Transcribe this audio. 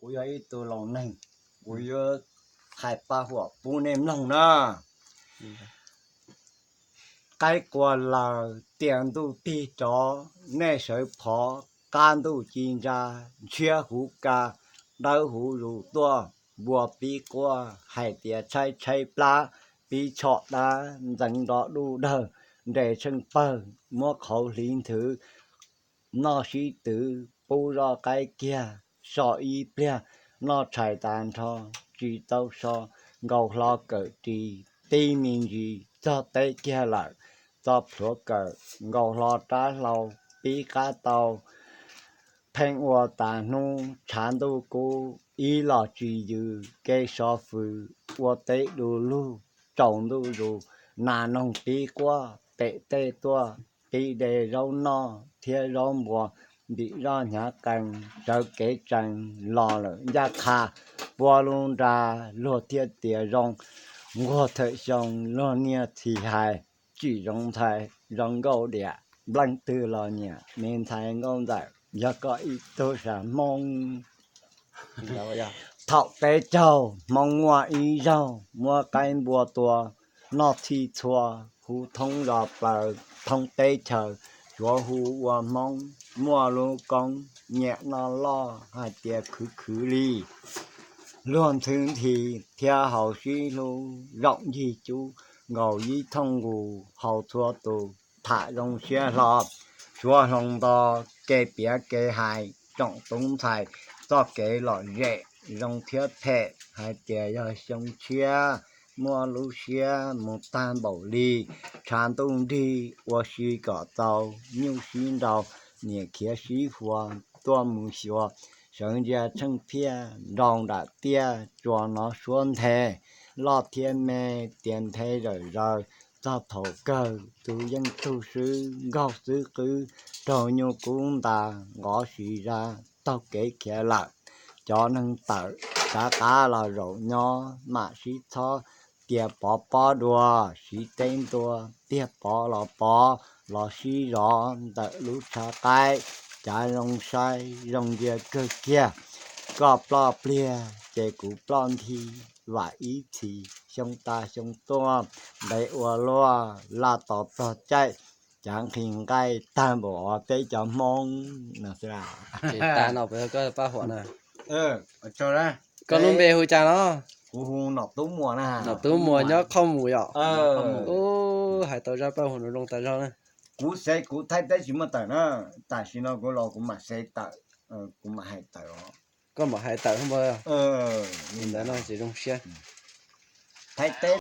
Kuv yog ib tug laus neeg, kuv yuav hais paj huam pub nej mloog na. Qaib qua laws tias ntuj tig rov, nej sawv phov qab ntuj ci ntsa, ntshiab huv ka, dawb huv zus tuaj, npua pib quaj hais tias tshaib tshaib plab, pib tshom dab ntxeev nrov duj dawg, nres tsheej pawg muab qhauv hliv nthwv, noj sib twv pub zoj qaib kiag, so ib pliag noj tshais tas nrho, tsis tau so, nkaus hlo kawm ris, tib me ntsis txog teb kiag lawm, txo plhuav kawm, nkaus hlo rab hlau, pib qab tau, pheej ua tas hnub, tshav ntuj kub, ib los tsis yws, kev so fws, ua teb du lug, tsaus ntuj zus, nas noog pib quaj, pem tej tuaj, pib de zaub noj thiab zaub npua, ntim zoj hnyav qees, sawv kev tsees los lawm ncaj qha, pua lub nra, luag thiaj tias zoo, nquag thawm xyoo, luag niaj txhis hais, tsim zoo ntxhais, zoo nkauj diam, npleej twg los nyiam, me ntxhais nkauj ntxawm, yog koj ib tug sam Hmoob. Thaum peb caug Hmoob muaj ib zaug, muab qaib npua tua, noj txhij txhua, hu thoob zos plaws, thoob teb chaws, tsuav hu ua Hmoob, muaj lub koob, nyiam noj loj, hais tias khwv khwv li. Luag ntxhwb nthi thiab haus sib hlub, zaum ncig cub, nkaus ib thooj nqus, haus txhua tus, tham zoo siab hlo. Suav hloov nto, kev piav kev hais, tsoom tub ntxhais, txoj kev lom zem, zoo thiab phem, hais tias yog xyoo tshiab, muaj lub siab mus tag npaum li, tshav ntuj nrig, ua si kom tau, nyuj sib nraus, niam khiav sib huas, tuaj mus xyuas, sawv ntsia tsheej phiaj, nraus nram tiaj, tsuas hnov suab nthe, loj thiab me, tias nthe zawm zaws, txog thaum kawg, tus yeej tug swb, nkaug xwb qwb, raug nyuj kub ntas, nqov siv zaj, taug kev khiav lawm, cov neeg tawm, rov qab los zaum nyob, mam sib txhob, tias pov pob dua, siv teb ntua, tiag pov los pov, los sib zov, ntawm lub tshav qaib, cav zoo saib, zoo ntsia kawg kiag, koj ploj pliag, ces kuv ploj nthi, vam ib txhis, xyoo tas xyoo tuaj, ntev ua luaj, laj tos txog caij, cav nqhis nqaij, tag npaum os peb cov Hmoob no xwb. Tag no, koj paj huam na. Koj lub npe hu cas no? Kuv hu Nom Tub Muas na. Nom Tub Muas nyob Qhoj Mus yom? Hais tau zaj paj huam no zoo tas zog na. Kuv xev kuv Thaib teb tsis muaj tawm na, tam sim no kuv los kuv mam xev tawm, kuv mam hais tawm os. Koj mam hais tawm hos. Li ntawd no tsis zoo siab. Thaib teb